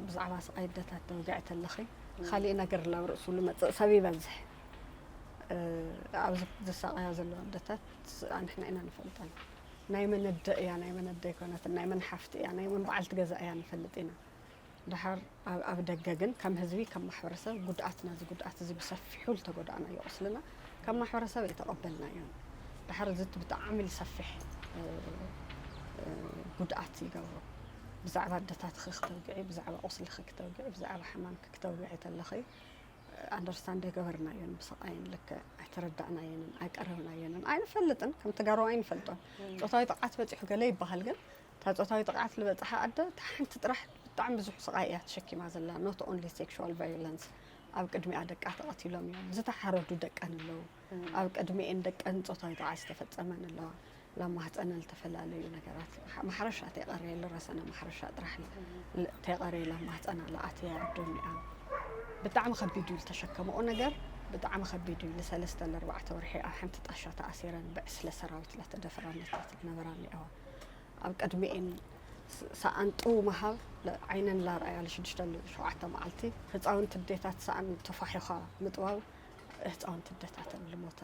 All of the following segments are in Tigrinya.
ብዛዕባ ስቓይ ኣደታት ተወጊዐ ተለኺ፣ ካሊእ ነገር ናብ ርእሱ ልመጽእ ሰብ ይበዝሕ። እ፣ ኣብ ዝ-፣ ዝሳቐያ ዘለዋ ኣደታት ንሕና ኢና ንፈልጠን። ናይ መን ኣደ እያ፣ ናይ መን ኣደ ኣይኮነትን፣ ናይ መን ሓፍቲ እያ፣ ናይ መን በዓልቲ ገዛ እያ ንፈልጥ ኢና። ደሓር ኣብ፣ ኣብ ደገ ግን ከም ህዝቢ፣ ከም ማሕበረሰብ ጉድኣት፣ ነዚ ጉድኣት እዚ ብሰፊሑ ዝተጎዳእናዮ ቁስልና ከም ማሕበረሰብ ኣይተቐበልናዮን። ደሓር እዚ ብጣዕሚ ዝሰፍሕ፣ እ፣ እ፣ ጉድኣት ይገብሮ። ብዛዕባ ኣደታትኺ ክተውግዒ፣ ብዛዕባ ቁስልኺ ክተውግዒ፣ ብዛዕባ ሕማምኪ ክተውግዒ ተለኺ፣ ኣንደርስታንድ ኣይገበርናዮን፣ ብስቓየን ልክዕ ኣይተረዳእናየንን ኣይቀረብናየንን ኣይንፈልጥን፣ ከም ተጋሩ ኣይንፈልጦን። ጾታዊ ጥቕዓት በጺሑ ገለ ይበሃል፣ ግን እታ ጾታዊ ጥቕዓት ዝበጽሓ ኣደ እታ ሓንቲ ጥራሕ ብጣዕሚ ብዙሕ ስቓይ እያ ተሸኪማ ዘላ። ኖት ኦንሊ ሴክሹዋል ቫዮለንስ፣ ኣብ ቅድሚኣ ደቃ ተቐቲሎም እዮም ዝተሓረዱ ደቀን ኣለዉ። ኣብ ቅድሚኤን ደቀን ጾታዊ ጥቕዓት ዝተፈጸመን ኣለዋ። ላማህፀነ ዝተፈላለዩ ነገራት ማሕረሻ ተይቀረየ ልረሰነ ማሕረሻ ጥራሕ ተይቀረየ ላማህፀና ለኣትያ ኣዶኒኣ። ብጣዕሚ ከቢድ እዩ ዝተሸከመኦ ነገር፣ ብጣዕሚ ከቢድ እዩ። ልሰለስተ ለኣርባዕተ ወርሒ ኣብ ሓንቲ ጣሻ ተኣሲረን ብዕስለ ሰራዊት ላተደፈራ ነታት ልነበራ እኒኣዋ። ኣብ ቅድሚኤን ስ-፣ ሰኣን ጥው ምሃብ፣ ለ-፣ ዓይነን ላርኣያ ልሽዱሽተ ልሸውዓተ መዓልቲ ህፃውንቲ ኣዴታት ሰኣን ተፋሒኻ ምጥዋው፣ ህፃውንቲ ኣዴታተን ልሞታ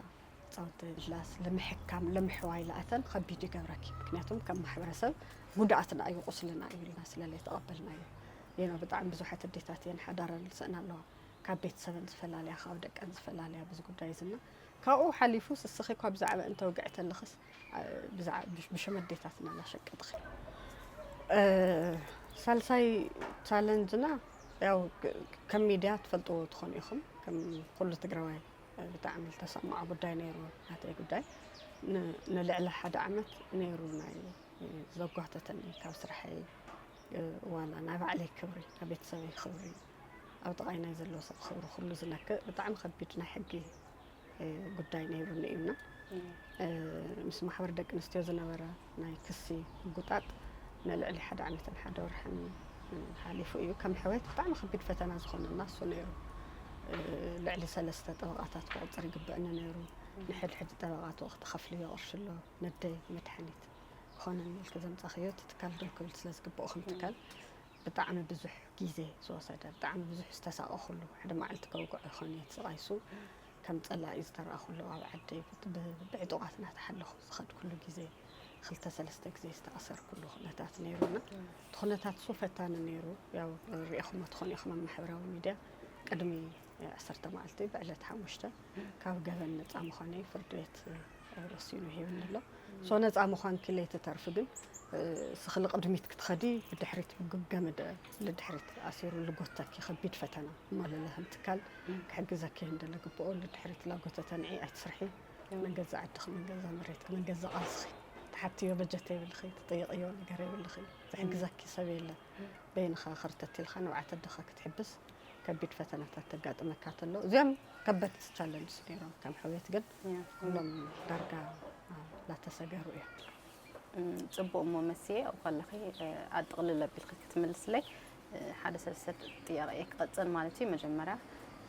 ህፃውንቲ ላስ ልምሕካም ልምሕዋይ ለኣተን ከቢድ ይገብረኪ። ምክንያቱም ከም ማሕበረሰብ ጉድኣትና እዩ ቁስልና እዩ ኢልና ስለ ለይተቐበልናዮ። የኖ ብጣዕሚ ብዙሓት ኣዴታት እየን ሓዳረን ልስእና ኣለዋ። ካብ ቤተሰበን ዝፈላለያ፣ ካብ ደቀን ዝፈላለያ ብዚ ጉዳይ ዝና ካብኡ ሓሊፉ ስስኺ እኳ ብዛዕባ እንተውግዕ ተለኽስ፣ አ፣ ብዛዕ-፣ ብሽ-፣ ብሽም ኣዴታትና እናሸቀጥኺ። እ፣ ሳልሳይ ቻለንጅና ያው ክ-፣ ከም ሚድያ ትፈልጥዎ ትኾኑ ኢኹም፣ ከም ኩሉ ትግራዋይ ብጣዕሚ ዝተሰማዖ ጉዳይ ነይሩ። ናተይ ጉዳይ ን-፣ ንልዕሊ ሓደ ዓመት ነይሩ ናይ ዘጓተተኒ ካብ ስራሐይ፣ ዋላ ናይ ባዕለይ ክብሪ፣ ናይ ቤተሰበይ ክብሪ፣ ኣብ ጥቓይ ናይ ዘሎ ሰብ ክብሪ ኩሉ ዝነክእ ብጣዕሚ ከቢድ ናይ ሕጊ ጉዳይ ነይሩኒ እዩና። እ፣ ምስ ማሕበር ደቂ ኣንስትዮ ዝነበረ ናይ ክሲ ምጉጣጥ ንልዕሊ ሓደ ዓመትን ሓደ ወርሕን ሓሊፉ እዩ። ከም ሕወየት ብጣዕሚ ከቢድ ፈተና ዝኾነና እሱ ነይሩ። እ፣ ልዕሊ ሰለስተ ጠበቓታት ክቑፅር ይግበእኒ ነይሩ። ንሕድሕድ ጠበቓ ትኸፍልዮ ቅርሺ ኣሎ፣ ነደይ መድሓኒት ክኾነኒ ኢልኪ ዘምፃኽዮ እቲ ትካል ደው ክብል ስለ ዝግብኦ ከም ትካል ብጣዕሚ ብዙሕ ግዜ ዝወሰደ፣ ብጣዕሚ ብዙሕ ዝተሳቐኹሉ፣ ሓደ መዓልቲ ከውግዖ ይኾን እየ እቲ ስቓይ እሱ ከም ጸላኢ ዝተረኣኹሉ፣ ኣብ ዓደይ ብ-፣ ብ-፣ ብዕጡቓት እናተሓለኹ ዝኸድኩሉ ግዜ፣ ክልተ ሰለስተ ግዜ ዝተኣሰርኩሉ ኩነታት ነይሩና። እቲ ኩነታት እሱ ፈታኒ ነይሩ። ያው ርኢኹሞ ትኾኑ ኢኹም ኣብ ማሕበራዊ ሚድያ፣ ቅድሚ ዓሰርተ መዓልቲ ብዕለት ሓሙሽተ ካብ ገበን ነጻ ምዃነይ ፍርዲ ቤት ወሲኑ ሂብኒ ኣሎ። ሶ ነጻ ምዃንኪ ለይትተርፊ ግን፣ እ፣ ስኽሊ ቅድሚት ክትኸዲ ብድሕሪት ብግምገመ ደ-፣ ልድሕሪት ኣሲሩ ልጎተኪ ከቢድ ፈተና እሞ ለለ ከም ትካል ክሕግዘኪ እንደ ልግብኦ ልድሕሪት ላጎተተ ንዒ ኣይትስርሒ። መን ገዛ ዓድኺ፣ መን ገዛ መሬትኪ፣ መን ገዛ ቃልስኺ ትሓትዮ በጀት የብልኺ፣ ትጥይቕዮ ነገር የብልኺ፣ ዝሕግዘኪ ሰብ የለን። በይንኻ ኸርተት ኢልኻ ንብዓት ኣደኻ ክትሕብስ ከቢድ ፈተናታት ተጋጥመካ ተሎ። እዚኦም ከበድቲ ቻለንጅስ ነይሮም። ከም ሕውየት ግን ያ። ኩሎም ዳርጋ ላተሰገሩ እዮም። እም፣ ጽቡቕ እሞ መስየ ኣብኡ ከለኺ፣ እ፣ ኣጥቕልል ኣቢልኪ ክትምልስለይ፣ እ፣ ሓደ ሰለስተ ጥያቄ እየ ክቐጽል ማለት እዩ። መጀመርያ፣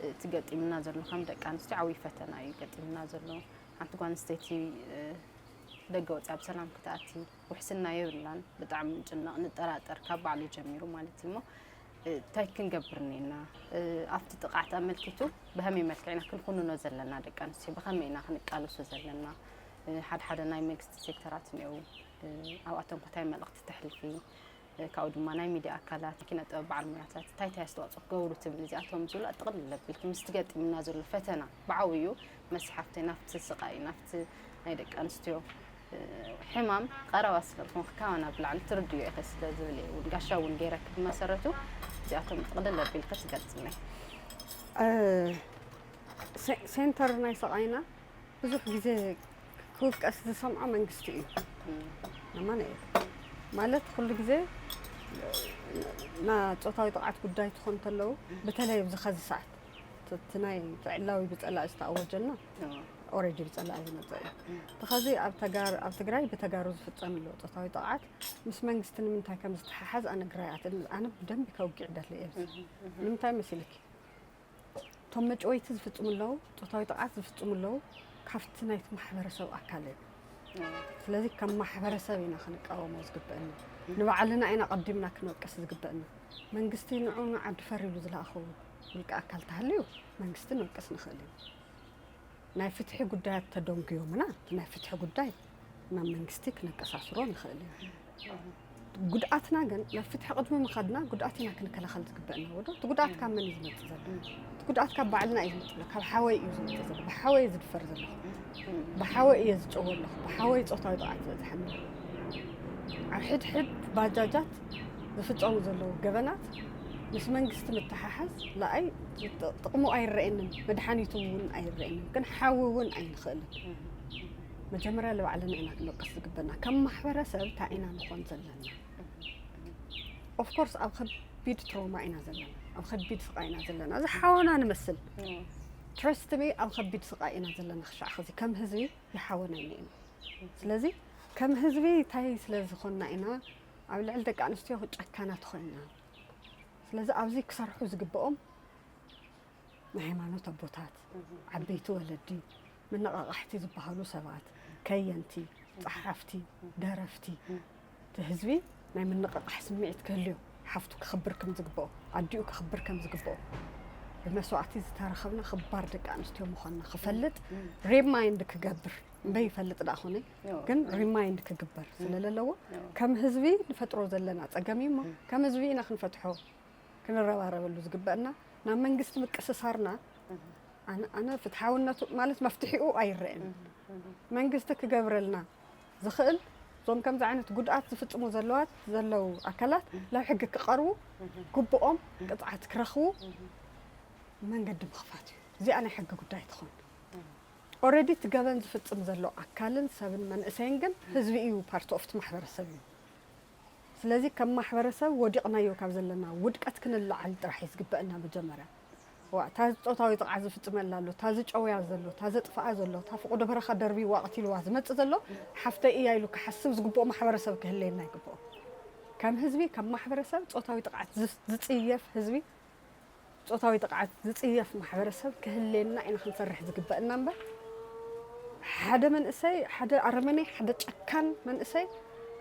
እ፣ እቲ ገጢምና ዘሎ ከም ደቂ ኣንስትዮ ዓብዪ ፈተና እዩ ገጢምና ዘሎ። ሓንቲ ጓል ኣንስተይቲ፣ እ፣ ደገ ወፂኣ ብሰላም ክትኣቲ ውሕስና የብላን። ብጣዕሚ ንጭነቕ፣ ንጠራጠር፣ ካብ ባዕሉ ጀሚሩ ማለት እዩ። እሞ፣ እ፣ እንታይ ክንገብር እኒኤና? እ፣ ኣብቲ ጥቕዓት ኣመልኪቱ ብኸመይ መልክዕ ኢና ክንኹንኖ ዘለና? ደቂ ኣንስትዮ ብኸመይ ኢና ክንቃለሶ ዘለና? እ፣ ሓደ ሓደ ናይ መንግስቲ ሴክተራት እኒአው፣ እ፣ ኣብኣቶም ከ እንታይ መልእኽቲ ተሕልፊ? እ፣ ካብኡ ድማ ናይ ሚድያ ኣካላት፣ ኪነ ጥበብ በዓል ሞያታት እንታይ እንታይ ኣስተዋፅኦ ክገብሩ ትብል? እዚኣቶም ዝብሉ ኣጠቕልል ኣቢልኪ ምስቲ ገጢምና ዘሎ ፈተና ብዓብዩ መሲ ሓፍተይ ናብቲ ስቓይ፣ ናብቲ ናይ ደቂ ኣንስትዮ፣ እ፣ ሕማም ቀረባ ስለ ዝኾንኪ ካባና ብላዕሊ ትርድዮ ኢኺ ስለ ዝብል እየ እውን ጋሻ እውን ገይረኪ ብመሰረቱ እዚኣቶም ጥቕልል ኣቢልኪ ትገልፅለይ። እ፣ ሴ-፣ ሴንተር ናይ ስቓይና ብዙሕ ግዜ ክውቀስ ዝሰምዖ መንግስቲ እዩ። ኣማኑኤል ማለት ኩሉ ግዜ ና ጾታዊ ጥቕዓት ጉዳይ ትኾን እንተለዉ፣ በተለይ ኣብዚ ኸዚ ሰዓት እቲ ናይ ዕላዊ ብጸላኢ ዝተኣወጀና፣ ኦሬዲ ብጸላኢ ዝመጸ እዩ። እቲ ኸዚ ኣብ ተጋር-፣ ኣብ ትግራይ ብተጋሩ ዝፍጸም ኣሎ ጾታዊ ጥቕዓት ምስ መንግስቲ ንምንታይ ከም ዝተሓሓዝ ኣነ ግራ ይኣትወኒ። ኣነ ብደንቢ ከውግዕ ደሊ እየ። ንምንታይ መሲልኪ? እቶም መጭወይቲ ዝፍጽሙ ኣለዉ፣ ጾታዊ ጥቕዓት ዝፍጽሙ ኣለዉ፣ ካብቲ ናይቲ ማሕበረሰብ ኣካል እዮም። ስለዚ ከም ማሕበረሰብ ኢና ክንቃወሞ ዝግበአና። ንባዕልና ኢና ቀዲምና ክንወቅስ ዝግበአና። መንግስቲ ንዑ ንዓዲ ፈር ኢሉ ዝለኣኸ ውልቀ ኣካል ተሃልዩ መንግስቲ ንወቅስ ንኽእል እዩ። ናይ ፍትሒ ጉዳያት ተደንጉዮምና፣ እቲ ናይ ፍትሒ ጉዳይ ናብ መንግስቲ ክነቀሳስሮ ንኽእል እዩ። ጉድኣትና ግን ናብ ፍትሒ ቅድሚ ምኻድና ጉድኣት ኢና ክንከላኸል ዝግበእና። ወዶ እቲ ጉድኣት ካብ መን እዩ ዝመፅእ ዘሎ? እቲ ጉድኣት ካብ ባዕልና እዩ ዝመፅእ ዘሎ፣ ካብ ሓወይ እዩ ዝመፅእ ዘሎ። ብሓወይ ዝድፈር ዘለኹ፣ ብሓወይ እየ ዝጨወ ኣለኹ፣ ብሓወይ ፆታዊ ጥቕዓት ዝበፅሐኒ። ኣብ ሕድሕድ ባጃጃት ዝፍፀሙ ዘለዉ ገበናት ምስ መንግስቲ ምትሓሓዝ ለኣይ ጥቕሙ ኣይረኤንን፣ መድሓኒቱ እውን ኣይረኤንን፣ ግን ሓዊ እውን ኣይንኽእልን። መጀመርያ ንባዕልና ኢና ክንወቅስ ዝግበና። ከም ማሕበረሰብ እንታይ ኢና ንኾን ዘለና? ኦፍኮርስ ኣብ ከቢድ ትሮማ ኢና ዘለና፣ ኣብ ከቢድ ስቓይ ኢና ዘለና። እዚ ሓወና ንመስል። ትረስት ሚ ኣብ ከቢድ ስቓይ ኢና ዘለና። ክሻዕ ኸዚ ከም ህዝቢ ይሓወና ኢና ኢና። ስለዚ ከም ህዝቢ እንታይ ስለ ዝኾንና ኢና ኣብ ልዕሊ ደቂ ኣንስትዮ ጨካናት ኮይና? ስለዚ ኣብዚ ክሰርሑ ዝግብኦም ናይ ሃይማኖት ኣቦታት፣ ዓበይቲ ወለዲ፣ መነቓቓሕቲ ዝበሃሉ ሰባት፣ ከየንቲ፣ ጸሓፍቲ፣ ደረፍቲ፣ እቲ ህዝቢ ናይ ምንቕቓሕ ስምዒት ክህልዮ፣ ሓፍቱ ክኽብር ከም ዝግብኦ፣ ኣዲኡ ክኽብር ከም ዝግብኦ፣ ብመስዋእቲ ዝተረኸብና ክባር ደቂ ኣንስትዮ ምዃንና ክፈልጥ ሪማይንድ ክገብር እምበይ ይፈልጥ ደኣ ኾነ ግን ሪማይንድ ክግበር ስለ ዘለዎ ከም ህዝቢ ንፈጥሮ ዘለና ጸገም እዩ እሞ ከም ህዝቢ ኢና ክንፈትሖ ክንረባረበሉ ዝግበአና። ናብ መንግስቲ ምቅስሳርና ኣነ ኣነ ፍትሓውነቱ ማለት መፍትሒኡ ኣይረአን። መንግስቲ ክገብረልና ዝኽእል እዞም ከምዚ ዓይነት ጉድኣት ዝፍጽሙ ዘለዋት ዘለዉ ኣካላት ናብ ሕጊ ክቐርቡ ግብኦም ቅፅዓት ክረኽቡ መንገዲ ምኽፋት እዩ። እዚኣ ናይ ሕጊ ጉዳይ ትኾን። ኦረዲ እቲ ገበን ዝፍጽም ዘሎ ኣካልን ሰብን መንእሰይን ግን ህዝቢ እዩ፣ ፓርት ኦፍቲ ማሕበረሰብ እዩ። ስለዚ ከም ማሕበረሰብ ወዲቕናዮ ካብ ዘለና ውድቀት ክንለዓል ጥራሕ እዩ ዝግበአና። መጀመርያ ዋ እታ ፆታዊ ጥቕዓት ዝፍፅመላ ኣሎ፣ እታ ዝጨውያ ዘሎ፣ እታ ዘጥፍኣ ዘሎ፣ እታ ፍቑዶ በረኻ ደርቢዋ ቀቲልዋ ዝመፅእ ዘሎ ሓፍተይ እያ ኢሉ ክሓስብ ዝግብኦ ማሕበረሰብ ክህለየና ይግብኦ። ከም ህዝቢ ከም ማሕበረሰብ ፆታዊ ጥቕዓት ዝስ- ዝፅየፍ ህዝቢ ጾታዊ ጥቕዓት ዝጽየፍ ማሕበረሰብ ክህልየና ኢና ክንሰርሕ ዝግበእና እምበር ሓደ መንእሰይ ሓደ ኣረመኔ ሓደ ጨካን መንእሰይ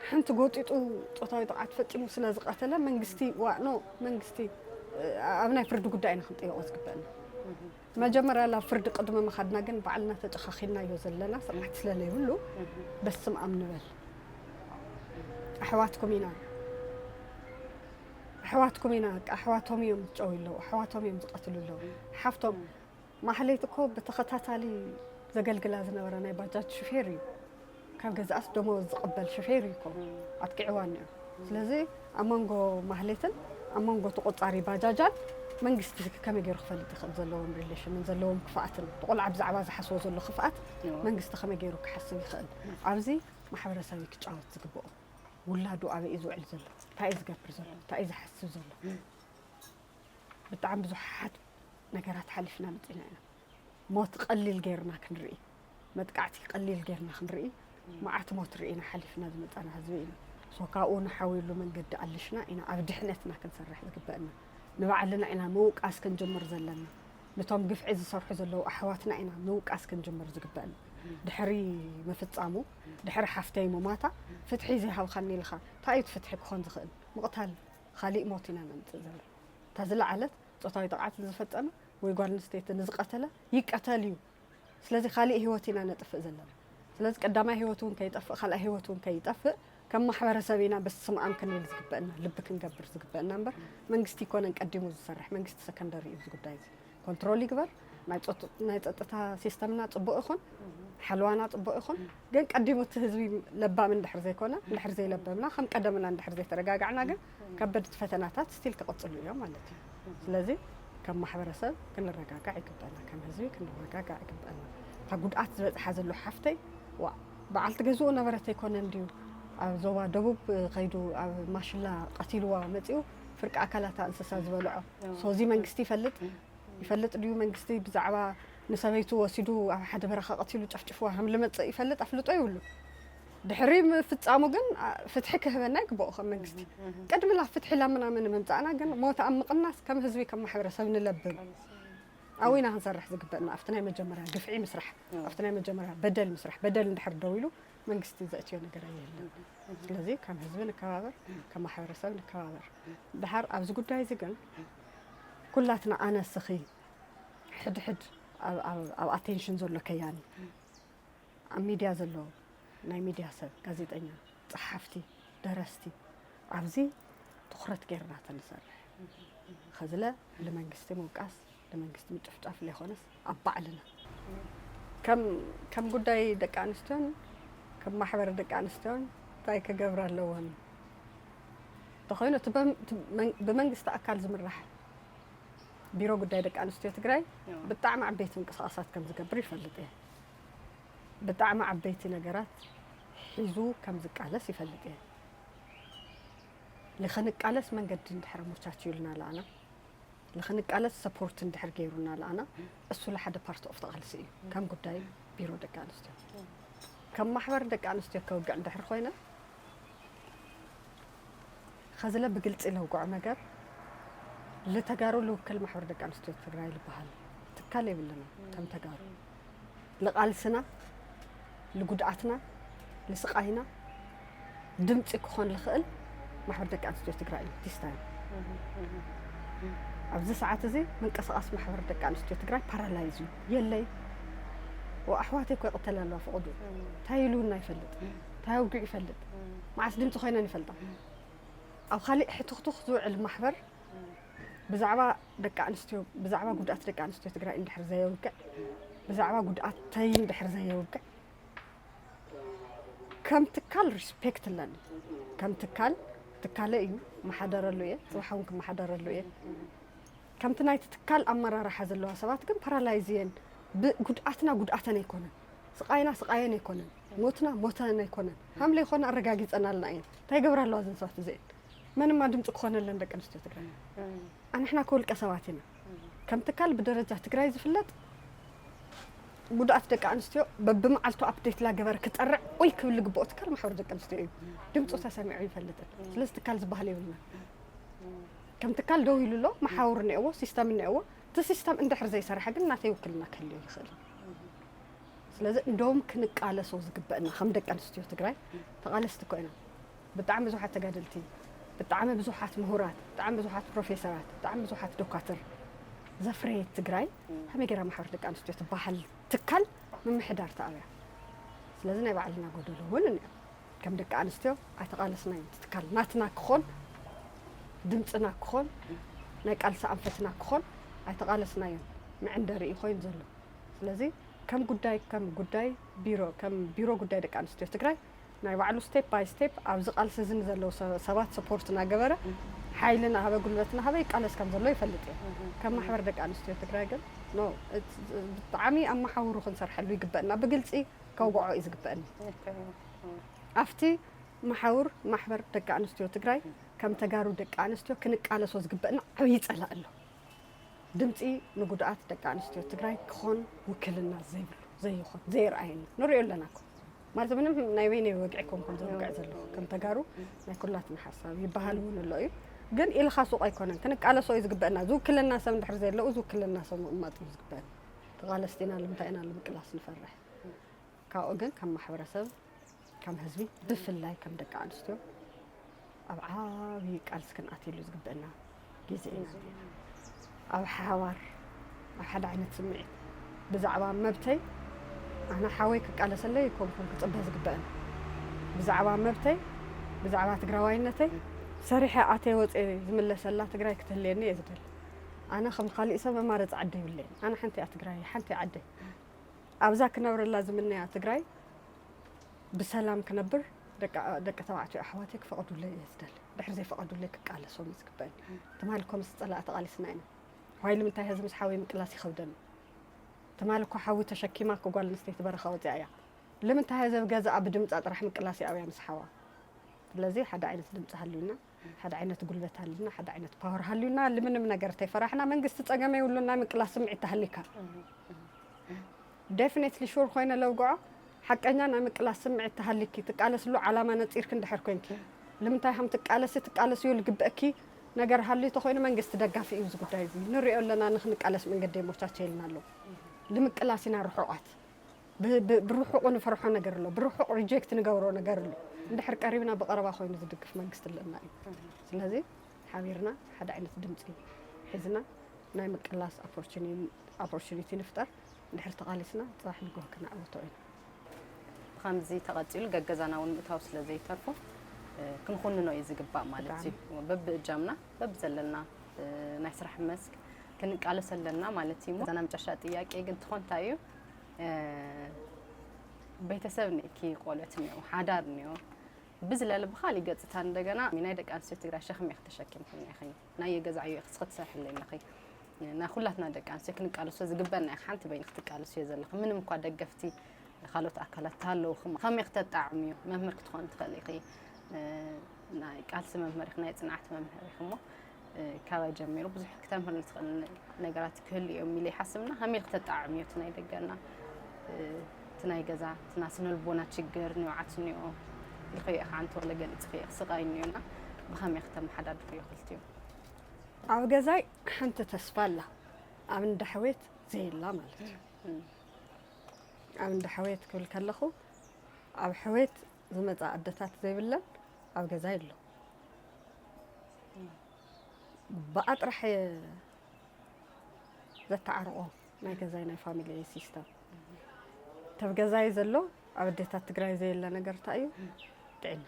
ሓንቲ ጎጢጡ ጾታዊ ጥቕዓት ፈጺሙ ስለ ዝቐተለ መንግስቲ ዋእኖ መንግስቲ ኣብ ናይ ፍርዲ ጉዳይ ኢና ክንጥየቖ ዝግበእና። መጀመርያ ናብ ፍርዲ ቅድሚ ምኻድና ግን ባዕልና ተጨኻኺናዮ ዘለና ስርዓት ስለ ዘይብሉ በስም ኣም ንበል ኣሕዋትኩም ኢና ኣሕዋትኩም ኢና ኣሕዋቶም እዮም ዝጨው ኣለዉ ኣሕዋቶም እዮም ዝቐትሉ ኣለዉ ሓፍቶም ማሕሌት እኮ ብተኸታታሊ ዘገልግላ ዝነበረ ናይ ባጃጅ ሹፌር እዩ ካብ ገዛኣስ ደመወዝ ዝቕበል ሹፌር እዩ እኮ ኣጥቂዕዋ እኒኦ ስለዚ ኣብ መንጎ ማህሌትን ኣብ መንጎ ተቆፃሪ ባጃጃን መንግስቲ ከመይ ገይሩ ክፈልጥ ይኽእል ዘለዎም ሪሌሽንን ዘለዎም ክፍኣትን ብቆልዓ ብዛዕባ ዝሓስቦ ዘሎ ክፍኣት መንግስቲ ከመይ ገይሩ ክሓስብ ይኽእል ኣብዚ ማሕበረሰብ ክጫወት ዝግብኦ ውላዱ ኣበይ እዩ ዝውዕል ዘሎ እንታይ እዩ ዝገብር ዘሎ እንታይ እዩ ዝሓስብ ዘሎ ብጣዕሚ ብዙሓት ነገራት ሓሊፍና መፂና ኢና ሞት ቀሊል ገይርና ክንርኢ መጥቃዕቲ ቀሊል ገይርና ክንርኢ መዓት ሞት ርኢና ሓሊፍና ዝመፃና ህዝቢ ኢና ሶ ካብኡ ንሓውየሉ መንገዲ ኣልሽና ኢና ኣብ ድሕነትና ክንሰርሕ ዝግበአና ንባዕልና ኢና ምውቃስ ክንጅምር ዘለና ነቶም ግፍዒ ዝሰርሑ ዘለዉ ኣሕዋትና ኢና ምውቃስ ክንጅምር ዝግበአና ድሕሪ ምፍፃሙ ድሕሪ ሓፍተይ ምማታ ፍትሒ ዘይሃብኻኒ ኢልኻ እንታይ እዩ ፍትሒ ክኾን ዝኽእል ምቕታል ካሊእ ሞት ኢና ነምፅእ ዘለና እታ ዝለዓለት ፆታዊ ጥቕዓት ንዝፈፀመ ወይ ጓል ኣንስተይቲ ንዝቐተለ ይቀተል እዩ ስለዚ ካሊእ ህይወት ኢና ነጥፍእ ዘለና ስለዚ ቀዳማይ ህይወት እውን ከይጠፍእ ካልኣይ ህይወት እውን ከይጠፍእ ከም ማሕበረሰብ ኢና በስመኣም ክንብል ዝግበአና ልቢ ክንገብር ዝግበአና እምበር መንግስቲ ይኮነን ቀዲሙ ዝሰርሕ መንግስቲ ሰከንደሪ እዩ እዚ ጉዳይ እዚ ኮንትሮል ይግበር ናይ ፀጥታ ሲስተምና ፅቡቅ ይኹን ሓልዋና ፅቡቅ ይኹን ግን ቀዲሙ እቲ ህዝቢ ለባም እንድሕር ዘይኮነ እንድሕር ዘይለበምና ከም ቀደምና እንድሕር ዘይተረጋጋዕና ግን ከበድቲ ፈተናታት ስቲል ክቕፅሉ እዮም ማለት እዩ ስለዚ ከም ማሕበረሰብ ክንረጋጋዕ ይግበና ከም ህዝቢ ክንረጋጋዕ ይግበና እታ ጉድኣት ዝበፅሓ ዘሎ ሓፍተይ ዋ በዓልቲ ገዝኡ ነበረት ኣይኮነ እንድዩ ኣብ ዞባ ደቡብ ከይዱ ኣብ ማሽላ ቀቲልዋ መፂኡ ፍርቂ ኣካላታ እንስሳ ዝበልዖ ሶዚ መንግስቲ ይፈልጥ ይፈልጥ ድዩ መንግስቲ ብዛዕባ ንሰበይቱ ወሲዱ ኣብ ሓደ በረኻ ቀቲሉ ጨፍጭፍዋ ከም ልመፅእ ይፈልጥ ኣፍልጦ ይብሉ ድሕሪ ምፍፃሙ ግን ፍትሒ ክህበና ይግበኦ ከም መንግስቲ ቅድሚ ናብ ፍትሒ ላምናምን ምምፃእና ግን ሞት ኣብ ምቕናስ ከም ህዝቢ ከም ማሕበረሰብ ንለብም ኣብና ክንሰርሕ ዝግበእና ኣብቲ ናይ መጀመርያ ግፍዒ ምስራሕ ኣብቲ ናይ መጀመርያ በደል ምስራሕ በደል እንድሕር ደው ኢሉ መንግስቲ ዘእትዮ ነገር የለን ስለዚ ከም ህዝቢ ንከባበር፣ ከም ማሕበረሰብ ንከባበር። ድሓር ኣብዚ ጉዳይ እዚ ግን ኩላትና ኣነ ስኺ ሕድሕድ ኣብ- ኣብ- ኣብ ኣቴንሽን ዘሎ ከያኒ፣ ኣብ ሚድያ ዘሎ ናይ ሚድያ ሰብ፣ ጋዜጠኛ፣ ጸሓፍቲ፣ ደረስቲ ኣብዚ ትኹረት ጌርና ተንሰርሕ። ኸዝለ ንመንግስቲ ምውቃስ፣ ንመንግስቲ ምጭፍጫፍ ዘይኮነስ ኣብ ባዕልና ከም ከም ጉዳይ ደቂ ኣንስትዮን ከም ማሕበር ደቂ ኣንስትዮን እንታይ ክገብራ ኣለወን እንተኾይኑ እቲ በም- እቲ መን- ብመንግስቲ ኣካል ዝምራሕ ቢሮ ጉዳይ ደቂ ኣንስትዮ ትግራይ ብጣዕሚ ዓበይቲ ምንቅስቃሳት ከም ዝገብር ይፈልጥ እየ። ብጣዕሚ ዓበይቲ ነገራት ሒዙ ከም ዝቃለስ ይፈልጥ እየ። ንኽንቃለስ መንገዲ እንድሕር ኣመቻችዩልና ለኣና፣ ንኽንቃለስ ሰፖርት እንድሕር ገይሩና ለኣና፣ እሱ ለሓደ ፓርት ኦፍ ተቓልሲ እዩ ከም ጉዳይ ቢሮ ደቂ ኣንስትዮ። ከም ማሕበር ደቂ ኣንስትዮ ከውግዕ እንድሕር ኮይነ ኸዝለ ብግልፂ ለውግዖ ነገር ልተጋሩ ልውክል ማሕበር ደቂ ኣንስትዮ ትግራይ ልበሃል ትካል የብልና። ከም ተጋሩ ልቓልስና፣ ልጉድኣትና፣ ልስቓይና ድምፂ ክኾን ልኽእል ማሕበር ደቂ ኣንስትዮ ትግራይ እዩ። ዲስ ታይም ኣብዚ ሰዓት እዚ ምንቅስቃስ ማሕበር ደቂ ኣንስትዮ ትግራይ ፓራላይዝ እዩ። የለይ ወኣሕዋተይ እኮ ይቕተል ኣለዋ ፍቕዱ እንታይ ኢሉና ይፈልጥ እንታይ ኣውግዕ ይፈልጥ መዓስ ድምፂ ኮይነን ይፈልጣ። ኣብ ካሊእ ሕትኽቱኽ ዝውዕል ማሕበር ብዛዕባ ደቂ ኣንስትዮ ብዛዕባ ጉድኣት ደቂ ኣንስትዮ ትግራይ እንድሕር ዘየውግዕ ብዛዕባ ጉድኣተይ እንድሕር ዘየውግዕ ከም ትካል ሪስፔክት ኣለኒ። ከም ትካል ትካለ እዩ መሓደረሉ እየ፣ ፅባሕ እውን ክመሓደረሉ እየ። ከምቲ ናይቲ ትካል ኣመራርሓ ዘለዋ ሰባት ግን ፓራላይዝ እየን። ጉድኣትና ጉድኣተን ኣይኮነን፣ ስቃይና ስቃየን ኣይኮነን፣ ሞትና ሞተን ኣይኮነን። ሃምለ ይኮነ ኣረጋጊፀናልና እየን። እንታይ ይገብራ ኣለዋ እዘን ሰባት እዚአን? መን እማ ድምፂ ክኾነለን ደቂ ኣንስትዮ ትግራይ? ኣንሕና ከውልቀ ሰባት ኢና። ከም ትካል ብደረጃ ትግራይ ዝፍለጥ ጉድኣት ደቂ ኣንስትዮ በብመዓልቱ ኣፕዴት ላገበረ ክፀርዕ ወይ ክብል ዝግብኦ ትካል ማሕበር ደቂ ኣንስትዮ እዩ። ድምፁ ተሰሚዑ ይፈልጥን። ስለዚ ትካል ዝበሃል የብልና። ከም ትካል ደው ኢሉ ኣሎ፣ መሓውር እኒአዎ፣ ሲስተም እኒአዎ። እቲ ሲስተም እንድሕር ዘይሰርሐ ግን ናተይ ውክልና ክህልዮ ይኽእል። ስለዚ እንደውም ክንቃለሶ ዝግበእና ከም ደቂ ኣንስትዮ ትግራይ ተቓለስቲ እኮ ኢና። ብጣዕሚ ብዙሓት ተጋደልቲ፣ ብጣዕሚ ብዙሓት ምሁራት፣ ብጣዕሚ ብዙሓት ፕሮፌሰራት፣ ብጣዕሚ ብዙሓት ዶካትር ዘፍረየት ትግራይ ከመይ ገይራ ማሕበር ደቂ ኣንስትዮ ትበሃል ትካል ምምሕዳር ተኣብያ? ስለዚ ናይ ባዕልና ጎደሎ እውን እኒኦ። ከም ደቂ ኣንስትዮ ኣይተቓለስናዮን። እቲ ትካል ናትና ክኾን ድምፅና ክኾን ናይ ቃልሲ ኣንፈትና ክኾን ኣይተቓለስናዮን። መዐንደሪ እዩ ኮይኑ ዘሎ። ስለዚ ከም ጉዳይ ከም ጉዳይ ቢሮ ከም ቢሮ ጉዳይ ደቂ ኣንስትዮ ትግራይ ናይ ባዕሉ ስቴፕ ባይ ስቴፕ ኣብዚ ቃልሲ እዚ ንዘለዉ ሰ- ሰባት ሰፖርት እናገበረ ሓይሊ እናሃበ ጉልበት እናሃበ ይቃለስ ከም ዘሎ ይፈልጥ እየ። ከም ማሕበር ደቂ ኣንስትዮ ትግራይ ግን ኖ ብጣዕሚ ኣመሓውሩ ክንሰርሐሉ ይግበእና። ብግልፂ ከውግዖ እዩ ዝግበእኒ። ኣብቲ መሓውር ማሕበር ደቂ ኣንስትዮ ትግራይ ከም ተጋሩ ደቂ ኣንስትዮ ክንቃለሶ ዝግበእና ዓብዪ ፀላእ ኣሎ። ድምፂ ንጉድኣት ደቂ ኣንስትዮ ትግራይ ክኾን ውክልና ዘይብሉ ዘይኾን ዘይርኣየኒ ንሪኦ ኣለና እኮ። ማለት ምንም ናይ በይነይ ወግዒ ኮንኩም ዘውግዕ ዘለኹ ከም ተጋሩ ናይ ኩላትና ሓሳብ ይበሃል እውን ኣሎ እዩ። ግን ኢልኻ ሱቕ ኣይኮነን ክንቃለሶ እዩ ዝግበአና። ዝውክለና ሰብ እንድሕር ዘየለዉ ዝውክለና ሰብ ምቕማጥ እዩ ዝግበአና። ተቓለስቲ ኢና ልምንታይ ኢና ንምቅላስ ንፈርሕ? ካብኡ ግን ከም ማሕበረሰብ ከም ህዝቢ ብፍላይ ከም ደቂ ኣንስትዮ ኣብ ዓብዪ ቃልሲ ክንኣትየሉ ዝግበአና ግዜ ኢና ዘለና። ኣብ ሓባር ኣብ ሓደ ዓይነት ስምዒት ብዛዕባ መብተይ ኣነ ሓወይ ክቃለሰለይ ኣይኮንኩን ክፅበ ዝግበአኒ። ብዛዕባ መብተይ ብዛዕባ ትግራዋይነተይ ሰሪሐ ኣትየ ወፅየ ዝምለሰላ ትግራይ ክትህልየኒ እየ ዝደሊ። ኣነ ከም ካሊእ ሰብ መማረፂ ዓዲ የብለይን። ኣነ ሓንቲ እያ ትግራይ ሓንቲ እያ ዓደይ። ኣብዛ ክነብረላ ዝምነያ ትግራይ ብሰላም ክነብር ደቂ ተባዕትዮ ኣሕዋተይ ክፈቕዱለይ እየ ዝደሊ። ድሕሪ ዘይፈቐዱለይ ክቃለሶም እዩ ዝግበአኒ። ትማሊ እኮ ምስ ፀላእ ተቓሊስና ኢና። ዋይ ንምንታይ ህዚ ምስ ሓወይ ምቅላስ ይኸብደኒ? ትማሊ እኮ ሓዊ ተሸኪማ እኮ ጓል ኣንስተይቲ በረኻ ወፂኣ እያ። ልምንታይ ህዚ ኣብ ገዛኣ ብድምፃ ጥራሕ ምቅላስ ይኣብያ ምስ ሓዋ? ስለዚ ሓደ ዓይነት ድምፂ ሃልዩና፣ ሓደ ዓይነት ጉልበት ሃልዩና፣ ሓደ ዓይነት ፓወር ሃልዩና ልምንም ነገር ተይፈራሕና መንግስቲ ፀገም የብሉን ናይ ምቅላስ ስምዒት ተሃሊካ ዴፊኔትሊ ሹር ኮይነ ለውግዖ ሓቀኛ ናይ ምቅላስ ስምዒት ተሃሊኪ ትቃለስሉ ዓላማ ነፂርኪ እንድሕር ኮንኪ ልምንታይ ከም ትቃለሲ ትቃለስዮ ልግበእኪ ነገር ሃልዩ ተኮይኑ መንግስቲ ደጋፊ እዩ እዚ ጉዳይ እዚ ንሪኦ ኣለና ንክንቃለስ መንገዲ የሞቻቸየልና ኣሎ ልምቅላስ ኢና ርሑቃት ብርሑቁ ንፈርሖ ነገር ኣሎ ብርሑቅ ሪጀክት ንገብሮ ነገር ኣሎ እንድሕር ቀሪብና ብቐረባ ኮይኑ ዝድግፍ መንግስቲ ኣለና እዩ። ስለዚ ሓቢርና ሓደ ዓይነት ድምፂ ሒዝና ናይ ምቅላስ ኦፖርቹኒቲ ንፍጠር። እንድሕር ተቓሊስና ፅባሕ ንግሆ ክነዕወቶ ኢና። ብከምዚ ተቐፂሉ ገገዛና እውን ምእታው ስለ ዘይተርፎ ክንኹንኖ እዩ ዝግባእ ማለት እዩ። በብእጃምና በብዘለና ናይ ስራሕ መስክ ክንቃለስ ኣለና ማለት እዩ። እዛ ናይ መጨረሻ ጥያቄ ግን ትኾን እንታይ እዩ? ቤተሰብ እኒኦኪ፣ ቆልዑት እኒኦ፣ ሓዳር እኒኦ፣ ብዝለለ ብኻሊእ ገፅታ እንደገና ናይ ደቂ ኣንስትዮ ትግራይ ሸኽሚ ኢኺ ተሸኪምክን ኢኺ። ናይ ገዛ ዕዮ ኢኺ ክትሰርሕለይ ኣለኺ። ናይ ኩላትና ደቂ ኣንስትዮ ክንቃለሶ ዝግበና ኢኺ። ሓንቲ በይንኺ ክትቃለስዮ ዘለኺ ምንም እኳ ደገፍቲ ካልኦት ኣካላት ተሃለውኺ ከመይ ክተጣዕምዮ? መምህር ክትኾን ትኽእሊ ኢኺ። ናይ ቃልሲ መምህር ኢኺ፣ ናይ ፅንዓት መምህር ኢኺ እሞ ካባይ ጀሚሩ ብዙሕ ክተምህር ንትኽእል ነገራት ክህሉ እዮም ኢለ ይሓስብና። ከመይ ኢልኪ ተጣዕምዮ እቲ ናይ ደገና እቲ ናይ ገዛ እቲ ናይ ስነልቦና ችግር ንውዓት እኒኦ ኢልክዮ ኢኻ፣ ኣንቲ ወለ ገሊፅክዮ ኢኺ፣ ስቓይ እኒኦና ብኸመይ ክተመሓዳድርዮ ክልቲኡ? ኣብ ገዛይ ሓንቲ ተስፋ ኣላ፣ ኣብ እንዳ ሕዌት ዘየላ ማለት እዩ። ኣብ እንዳ ሕዌት ክብል ከለኹ ኣብ ሕዌት ዝመፃ ኣደታት ዘይብለን ኣብ ገዛይ ኣሎ። ብኣ ጥራሕ እየ ዘተዓርቆ ናይ ገዛይ ናይ ፋሚሊ ሲስተም። ተብ ገዛይ ዘሎ ኣብ ኣዴታት ትግራይ ዘየለ ነገር እንታይ እዩ? ጥዕና።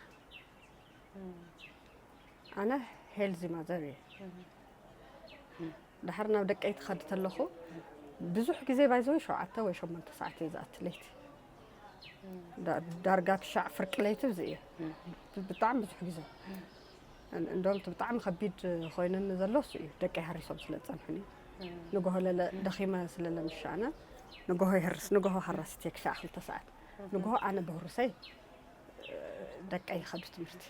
ኣነ ሄልዚ ማዘር እየ። ድሓር ናብ ደቀይ ትኸድ ተለኹ ብዙሕ ግዜ ባይዘወይ ሸውዓተ ወይ ሸሞንተ ሰዓት እየ ዝኣቲ ለይቲ። ዳ- ዳርጋ ክሻዕ ፍርቂ ለይቲ ብዚ እየ። ብጣዕሚ ብዙሕ ግዜ። እን- እንደውም እቲ ብጣዕሚ ከቢድ ኮይነኒ ዘሎ እሱ እዩ። ደቀይ ሃሪሶም ስለ ዝፀንሑኒ ንጎሆ ለለ ደኺመ ስለለ ምሻነ ንጎሆ ይህርስ። ንጎሆ ሃራሲት እየ ክሻዕ ክልተ ሰዓት ንጎሆ ኣነ ብህሩሰይ ደቀይ ይኸዱ ትምህርቲ።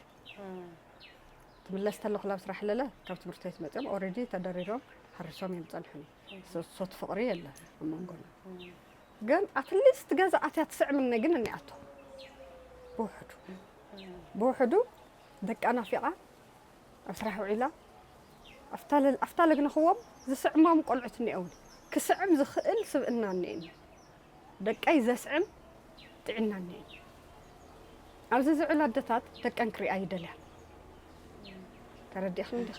ትምለስ ተለኹ ናብ ስራሕ ለለ ካብ ትምህርቲ ቤት መፅኦም ኦሬዲ ተደሪሮም ሃሪሶም እዮም ፀንሑኒ። ሶ- ሶት ፍቕሪ የለ ኣብ መንጎና። ግን ኣትሊስት ገዛ ኣትያ ትስዕምኒ ግን እኒኣቶ ብውሕዱ ብውሕዱ ደቃ ናፊቓ ኣብ ስራሕ ውዒላ ኣፍታ ለል- ኣፍታ ለግነኽዎም ዝስዕሞም ቆልዑት እኒኦውን ክስዕም ዝኽእል ስብእና እኒአኒ። ደቀይ ዘስዕም ጥዕና እኒአኒ። ኣብዚ ዝውዕላ ኣደታት ደቀን ክሪኣ ይደልያ። ተረዲእኽኒ ዲኺ?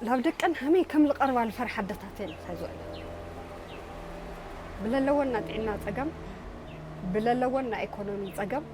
ናብ ደቀን ሃመይ ከም ዝቐርባ ዝፈርሓ ኣደታት እየን እታ ዝውዕላ። ብለለወን ናይ ጥዕና ፀገም፣ ብለለወን ናይ ኢኮኖሚ ፀገም፣